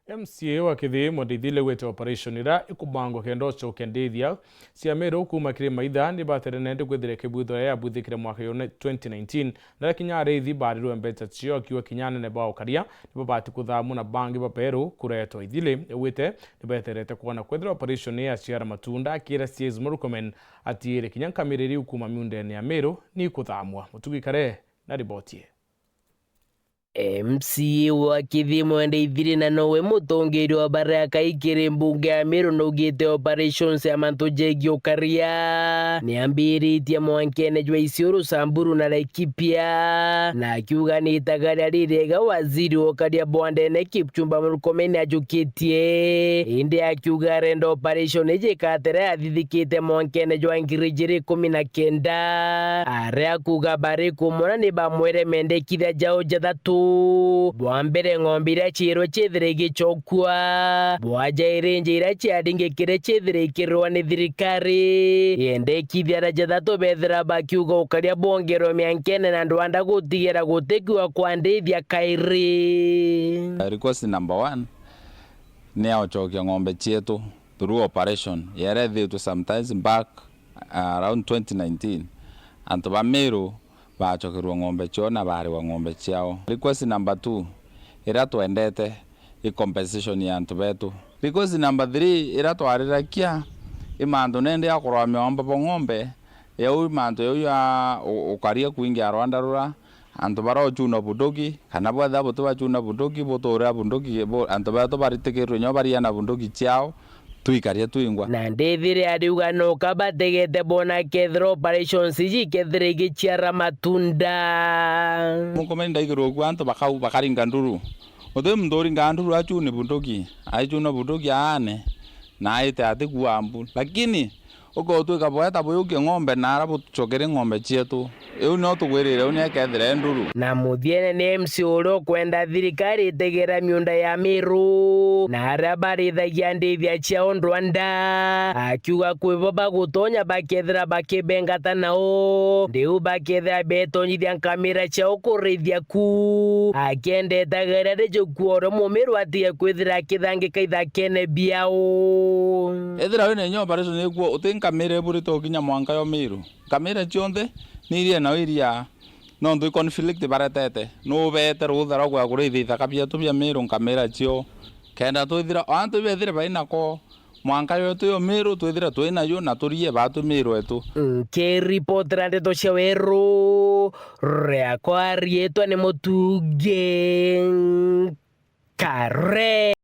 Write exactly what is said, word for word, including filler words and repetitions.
M C A wa Kithii Mwenda Ithili augite operation iria ikubangwa kenda ucokia ndithia cia Meru kuuma kiri maitha ni batere nende kwithira ikibwithwa ya yabwithikire mwaka yo twenty nineteen, na kinya ariithi barirwe mbeca cio, akiuga kinya anene ba ukaria ni babati kuthamwa na bangi ba Meru kuretwa. Ithili augite ni beterete kwona kwithira operation iyaciara matunda, akira C S Murkomen atiire kinya nkamira iriu kuuma miundene ya Meru ni ikuthamwa. Mutugi Kare na riboti ii. M C A wa Kithii Mwenda Ithili na nowe mutongeria wa baria akai kiri mbunge ya Meru naugite operations ya mantu jegie ukaria ni ambiritie mwankene jwa Isiolo, Samburu na Laikipia, na akiuga ni itagaria ririega waziri wa ukaria bwa ndene Kipchumba Murkomen ajukitie, indi akiuga arenda operation iji ikatere athithikite mwankene jwa ngiri ijiri ikumi na kenda, aria akuuga bari kumwona ni bamwire mendekithia jao jathatu. Bwa mbere, ng'ombe iria ciirwe ciithire igicokua. Bwa jairi, nja iria ciaringikire ciithire ikirirwa ni thirikari. Yendekithia aria jathatu bethira bakiuga ukaria bwongerwe miankene na ndwanda gutigira gutikua kwa ndithia kairi. Request number one ni ya ucokia ng'ombe cietu through operation yere ithitwe sometimes back, uh, around twenty nineteen. Antu ba Meru bacokerwe ng'ombe ciao na bariwa ng'ombe ciao. Request number two iria twendete i compensation ya antu betu. Request number three iria twarirakia i mantu nende ya kurwa miomba bo ng'ombe, yau i mantu yau ya u-, ukaria kwingi ya rwanda rura, antu baria uchuna bunduki, kana bwethira buti bachuna bunduki, butuurira bunduki, bu-, antu betu baritikirwe nyo baria na bunduki ciao, twikaria twingwa. Na ndithire ariuga noka bategete bona kethira operations iji ikethira igiciara matunda. Mukomeni ndaigirwe ku antu bakau-, bakaringa nduru. Uti muntu uringa nduru achune bunduki, aichuna bunduki aane, na aite ati kuambu. Lakini ukotwika bweta buyukie ng'ombe na ara bucokere ng'ombe cietu. Iu nio tugwirire, iu nio ikethira i nduru. Na muthiene ni M C A uria ukwenda thirikari itegera miunda ya Meru na aria barithagia ndithia ciao ndwanda, akiuga kwi bo bagutonya bakethira bakibengata nao, ndiu bakethira betonyithia nkamira ciao kurithia ku. Akiendete agera rijuku uria mumiru atige kwithira akithangika ithakene biao. Ethira wina inya operation ikuo, uti nkamira iburite ukinya mwanka yo Meru. Nkamira cionthe ni iria nao iria, nontu i conflict baretete. Nubeete rutha rwa kwea kurithia ithaka bietu bia Meru nkamira cio? Kenda twithira, o antu ibethire bainako, mwanka yetu yo Meru twithire twinayo na turie batu Meru etu. Nkiripotera ndeto cia weru, riakwa riitwa ni Mutugi Kare.